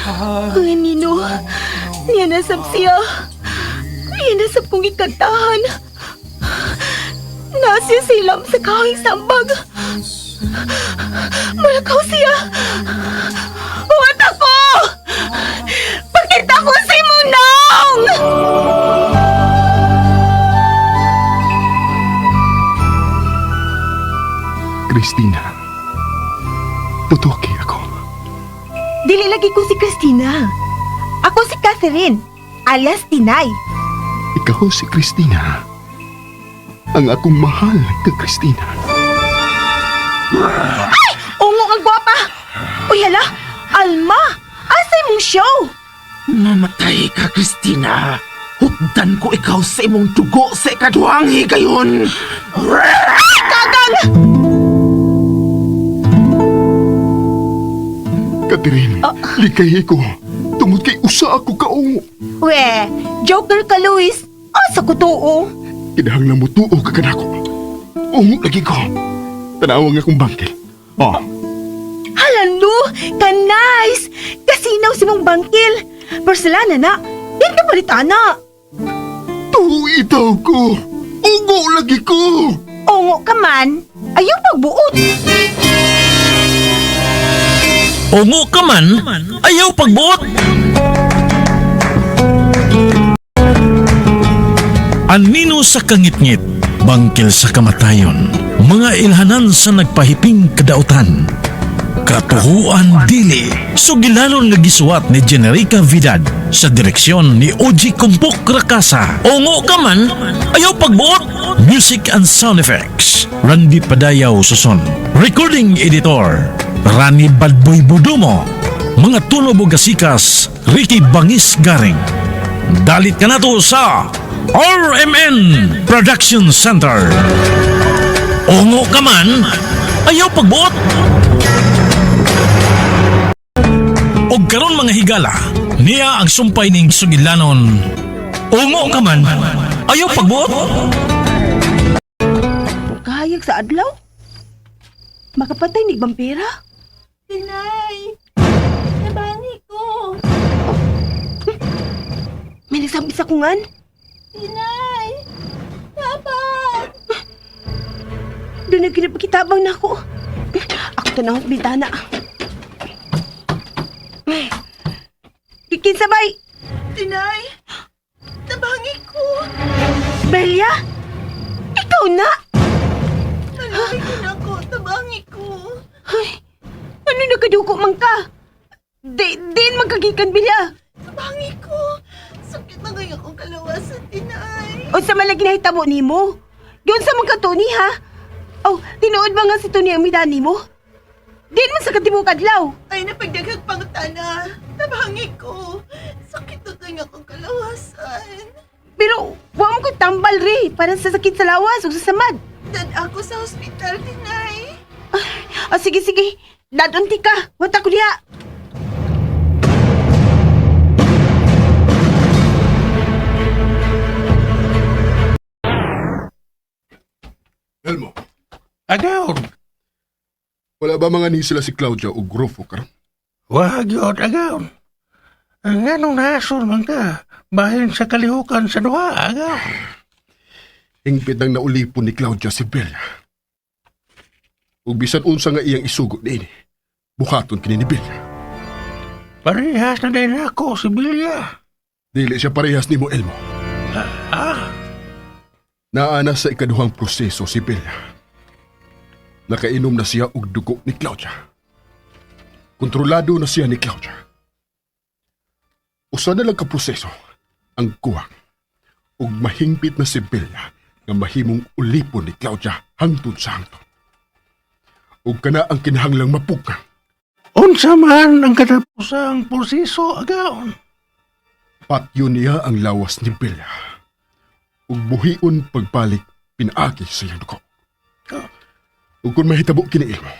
Ang anino, niya nasab siya. Niya nasab kong ikantahan. Nasiya silam sa kahoy sambag. Malakaw siya. Huwat ako! Pakita ko si Munong! Christina. Totoo kay ako. Dili lagi ko si Christina. Ako si Catherine, alias Tinay. Ikaw si Christina. Ang akong mahal ka, Christina. Ungo ang gwapa! Uy, hala! Alma! Asay mong show? Mamatay ka, Christina. Hukdan ko ikaw sa imong dugo sa ikaduhang higayon. Kagang! Catherine, likay ko. Tungod kay usa ako kaungo. We, joker ka, Luis. Asa ko tuo? Kinahanglan mo tuo ka kanako. Ungo lagi ko. Tanawang akong bangkil. Oh, Hala, no! Ka-nice! Kasinaw si mong bangkil. Porcelana na. Yan ka palitana. tuo itaw ko. Ungo lagi ko. Ungo ka man, ayaw pagbuot. Ungo ka man, ayaw pagbuot. Anino sa kangitngit, bangkil sa kamatayon, mga ilhanan sa nagpahiping kadautan. Katuhuan dili, sugilanon nga gisuwat ni Generica Vidad sa direksyon ni Oji Kumpok Rakasa. Ungo ka man, ayaw pagbuot. Music and sound effects, Randy Padayaw Suson. Recording editor, Rani Badboy Budumo. Mga tunog ug gasikas, Ricky Bangis Garing. Dalit ka na to sa RMN Production Center. Ungo ka man, ayaw pagbuot. Og karon mga higala, niya ang sumpay ning sugilanon. Ungo ka man, ayaw pagbuot. Kahayag sa adlaw? Makapatay ni vampira? Tinay! Nabani ko! May nagsabi sa kungan? Tinay! Dapat! Doon na kinapakitabang na ako. Ako tanaw sa bintana. Kikinsabay! Tinay! Tabangi ko! Belia! Ikaw na! Nalawin ko na ako! Tabangi ko! Ay, ano nagkaduko man ka? Di, din magkagikan, Belia! Tabangi ko! Sakit na ngayon akong kalawasan, Tinay! O sa malagi na hitabo nimo? Yun sa mga Tony, ha? Oh, tinuod ba nga si Tony ang midani mo? Din man sa katibuk adlaw. Ay, napagdaghag pangutana! Tabangi ko! Sakit na ngayon akong kalawasan! Pero, wa mo ko tambal ri para sa sakit sa lawas o sa samad. Dad ako sa ospital, Tinay! Ah, sige, sige. Dadunti ka. Wata ko diha. Elmo, Agaw, wala ba mga ni sila si Claudia o Grofo karon? wag yun, agaw. Ang anong nason man ka, bahin sa kalihukan sa duha, agaw. Hingpit ang naulipon ni Claudia si Bella. Ug bisan unsa nga iyang isugo niini, buhaton kini ni Bella. Parehas na din ako si Bilya. Dili siya parehas nimo, Elmo. Ah, Naa na sa ikaduhang proseso si Bella. Nakainom na siya og dugo ni Claudia. Kontrolado na siya ni Claudia. Usa na lang ka proseso ang kuwang ug mahingpit na si Bella nga mahimong ulipon ni Claudia hangtod sa hangtod. Ug kana ang kinahanglang mapugang. Unsa man ang katapusang proseso, agaw. Patyo niya ang lawas ni Bella. Ug buhion pagbalik pinaagi sa iyang dugo. Ug kung mahitabo kini Elmo,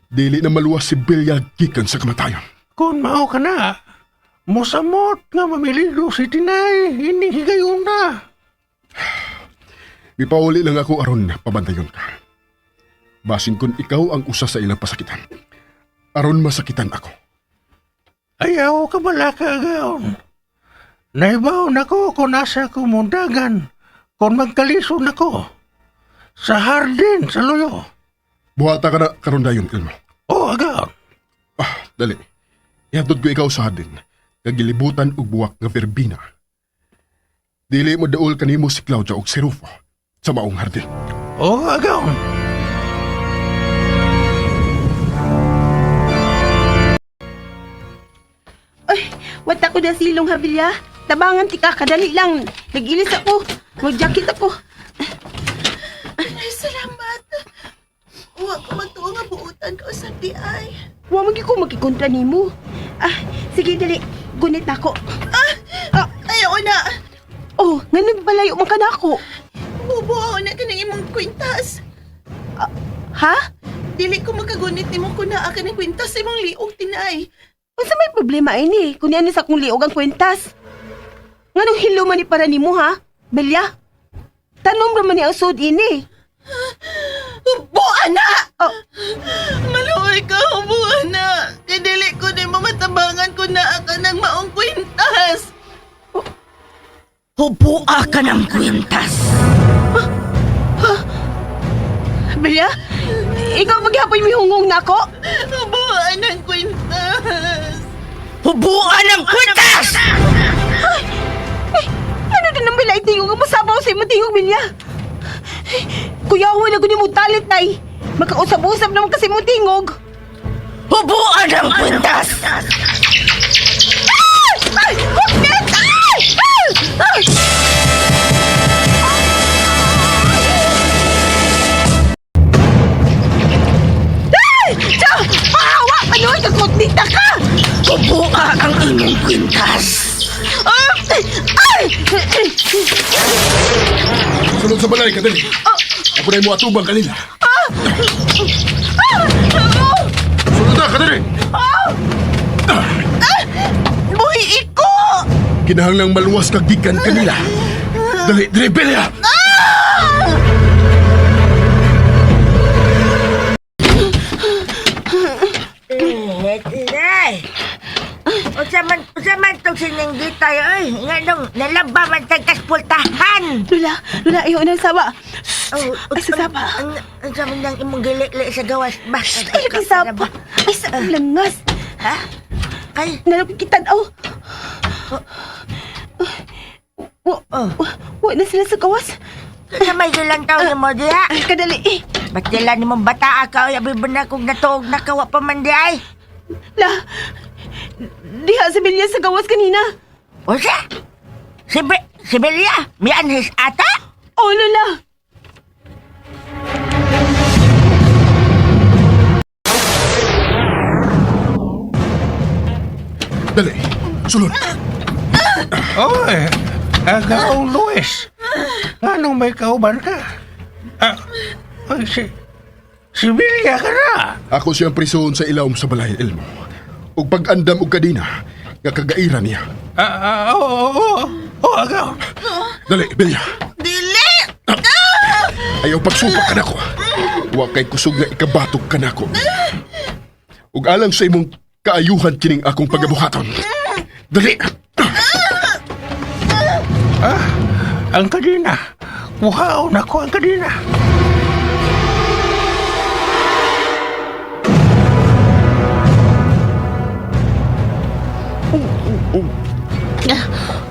dili na maluwas si Bella gikan sa kamatayon. Kung mao ka na, mosamot nga mamiligo si Tinay, hindi higayon na. Mipauli lang ako aron pabantayon ka. Basin kun ikaw ang usa sa ilang pasakitan. Aron masakitan ako. Ayaw ka balaka, agaon. Naibaw na ko kung nasa ko mundagan, kung magkalisod na ko. Sa hardin, sa luyo. Buhata ka na karon dayon, Elmo. Oh, agaon. Ah, dali. Ihatod ko ikaw sa hardin. Kagilibutan og buwak nga verbina. Dili mo daol kanimo si Claudia og si Rufo sa maong hardin. Oh, agaon. Ay, wata ko na silong habilya. Tabangan ti ka, kadali lang. Nag-ilis ako. Mag-jacket ako. Ay, salamat. Wa ko magtuo nga buutan ka usab di ay. Wa man gyud ko magikontra nimo. Ah, sige dali. Gunit na ako. Ah, ayaw na. Oh, nganong balayo man ka nako? Bubuo na ka ng imong kwintas. Ha? Dili ko makagunit nimo kun naa ka ng kwintas sa imong liog tinay. Unsa may problema ini? Kun ani sa akong liog ang kwentas. Nganong hilo man ni para nimo ha? Belya? Tanom ra man ni ang sud ini. Hubuan na! Oh. Maluoy ka, hubuan na. Kay dili ko nimo matabangan kun naa ka ng maong kwintas. Hubua ka ng kwintas. Belya? Ikaw maghapon mihungong nako? Hubuan ng kwintas. Hubua ng kwintas! Ay, ano din ang bilay tingog ang masabaw sa imong tingog, Bilya? Kuya, wala ko ni mong talent, nay. Makausap-usap naman kasi mong tingog. Hubua ng kwintas! Ay! Ay! Huknet! Ay! Ay! Ay! Ay! Tiyo! Pahawa! Panoy ka! Kutnita ka! Hubua ang inyong kwintas! Ah! Ay! Sulod sa balay, kadali. Ako na mo atubang kanila. Sulod na, kadali. Buhi iko! Kinahanglang maluwas ka gikan kanila. Dali, dali, Belia! Eh, tinay. Unsa man tong sininggitay, oy. Nga nung nalaba man tag kaspultahan. Lula! Lula, ayaw na sawa. Oh, Ay, sa saba. Unsa man nang imong gili sa gawas? Ba, Ay, lagi saba. Ay, sa langas. Ha? Kay, Nalapit oh. Wa, Oh. wa, wa na sila sa gawas. sa may gilang taon nimo diha. Ay, kadali eh. Ba't dila nimong bata ka oy, abi ba na kung natuog na kawa pa man di ay? La, diha si Bilya sa gawas kanina. Unsa? Si Be si Belia, mianhis ata? Oh, Lola. Dali, sulod. Oy, agaon Luis. Anong may kauban ka? Ah, oy, si Bilya ka na. Ako siyang prison sa ilawom sa balay, Elmo. Ug pag-andam og kadina, nga kagaira niya. Ah, ah, oo, oo, oo. Oo, agaon. Dali, Belia. Dili! Ayaw pagsupak ka nako. Wa kay kusog nga ikabatog ka nako. Ug alang sa imong kaayuhan kining akong pagabuhaton. Dali! Ah, ang kadina. Kuhaon ako ang kadina.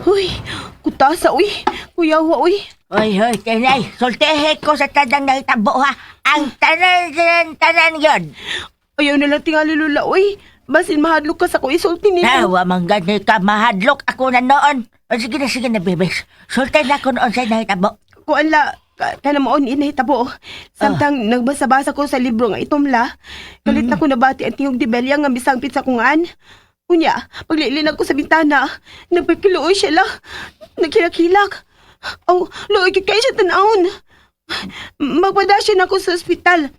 Uy, kutasa, uy. Kuyawa, uy. Oy, oy, tinay, sultihe ko sa tadang nahitabo ha. Ang tanan, tanan, tanan yun. Ayaw na lang tingali, Lola, uy. Basin mahadlok ka sa ko isulti nimo. Tawa man gani ka, mahadlok ako na noon. O, sige na, sige na, bebes. Sulti na ko noon sa nahitabo. Kuan la, kana maon inahitabo. Samtang nagbasa-basa ko sa libro nga itom la, kalit na ko nabati ang tingog di Belia nga misangpit sa kungan. Unya, paglililag ko sa bintana, nagpakiluoy siya la. Nagkilak-hilak. Aw, luoy gyud kay siya tan-awon. Magpada siya nako sa ospital.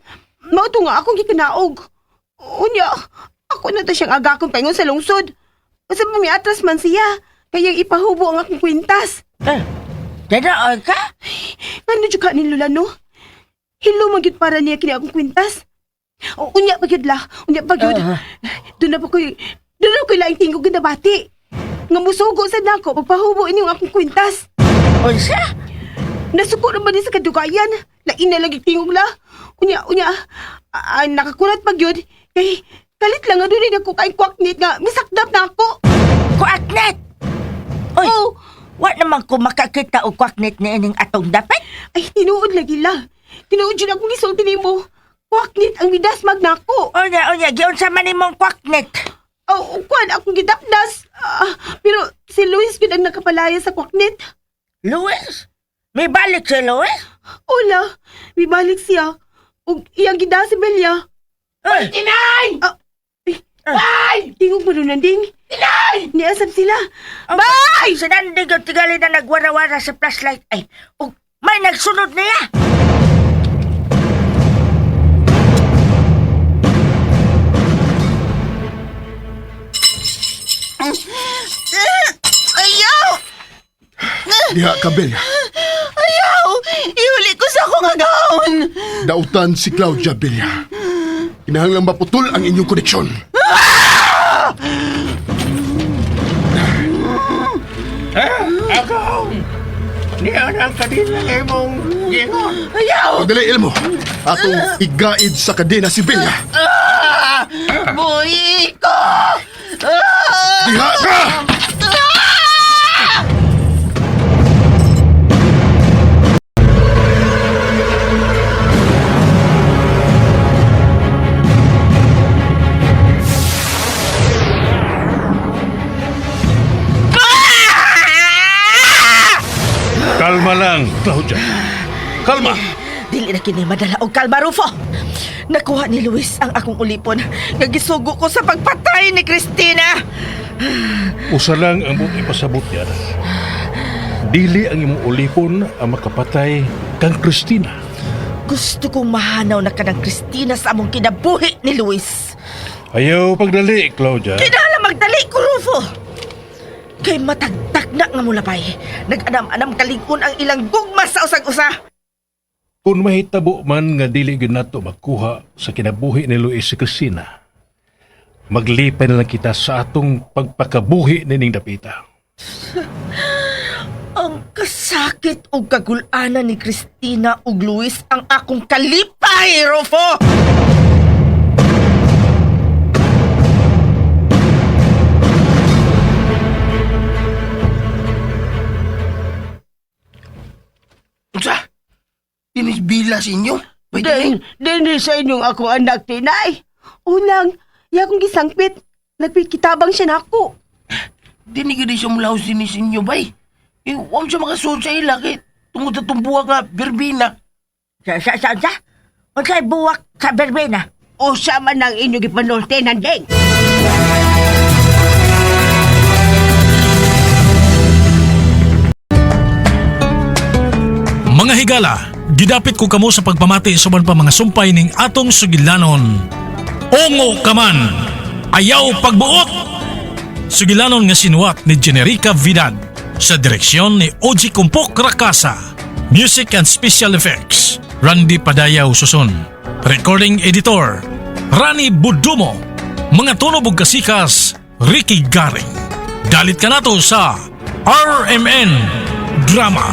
Mao to nga akong gikinaog. Unya, ako na ta siyang agakon paingon sa lungsod. Usa pa miatras man siya, kaya ipahubo ang akong kwintas. Eh, tinood ka? Ano jud ka ni Lola, no? Hilo man gyud para niya kini akong kwintas. O, unya pa gyud la, unya pa gyud. Ah. Doon na pa ko'y Doon ko laing tingog nga nabati. Nga musugo sa nako pagpahubo inyong akong kwintas. Unsa? Nasuko na ba ni sa kadugayan? Lain na lagi tingog la. Unya, unya, nakakulat pag yun. Kay, kalit lang nga doon ako kay kwaknit nga misakdap na ako. Kwaknet! Oy, Oh, wa naman ko makakita og kwaknet ni ining atong dapit. ay tinuod lagi la. Tinuod yun akong gisulti nimo. Kwaknit ang midasmag nako. Unya, unya, giunsa man nimong kwaknet? Oh, kuan akong gidapdas. Pero si Luis yun ang nakapalaya sa kwaknit. Luis? May balik si Luis? Ola, mibalik siya. Ug iyang gida si Belia. Oy, Tinay! Ay! Tingog mo nun, Nanding. Tinay! Niasap sila. Bye! Si Nanding yung tingali na nagwarawara sa flashlight. Ay, ug may nagsunod niya! Ayaw! Diha ka, Bella. Ayaw! Ihuli ko sa akong agawon! Dautan si Claudia, Bella. Kinahanglang maputol ang inyong koneksyon. Agaw! Niya ang kadina nga imong gingon. Ayaw! Pagdali, Elmo. Atong igaid sa kadena si Bella. Ah! Buhi ko! Ah! Diha ka! Kalma lang, Claudia. Kalma! Dili na kini madala og kalma, Rufo. Nakuha ni Luis ang akong ulipon nga gisugo ko sa pagpatay ni Christina. Usa lang ang buot ipasabot niya. Dili ang imong ulipon ang makapatay kang Christina. Gusto kong mahanaw na kanang Christina sa among kinabuhi ni Luis. Ayaw pagdali, Claudia. Kinahanglan magdali ko, Rufo. Kay matagtak na nga mulabay. Nag-anam-anam kalig-on ang ilang gugma sa usag-usa. Kung mahitabo man nga dili gyud nato makuha sa kinabuhi ni Luis si Christina, maglipay na lang kita sa atong pagpakabuhi nining dapita. Ang kasakit og kagulanan ni Christina ug Luis ang akong kalipay, Rufo! Unsa? Dinis bila sa inyo? Pwede Din, din sa inyong ako anak, Tinay. Unang, iya akong gisangpit. Nagpikitabang siya nako. Dini gid siya mulaos dinis inyo bay. Eh, huwag siya makasuod sa ila kay tungod sa tumbuha nga berbina. Sa, sa? Unsay buwak sa berbena? O siya man ang inyong ipanulte, Nanding. Mga higala, gidapit ko kamo sa pagpamati sa uban pa mga sumpay ning atong sugilanon. Ungo kaman, ayaw pagbuot! Sugilanon nga sinuwat ni Generica Vidad sa direksyon ni Oji Kumpok Rakasa. Music and Special Effects, Randy Padayaw Susun. Recording Editor, Rani Budumo. Mga tunog ug kasikas, Ricky Garing. Dalit ka nato sa RMN Drama.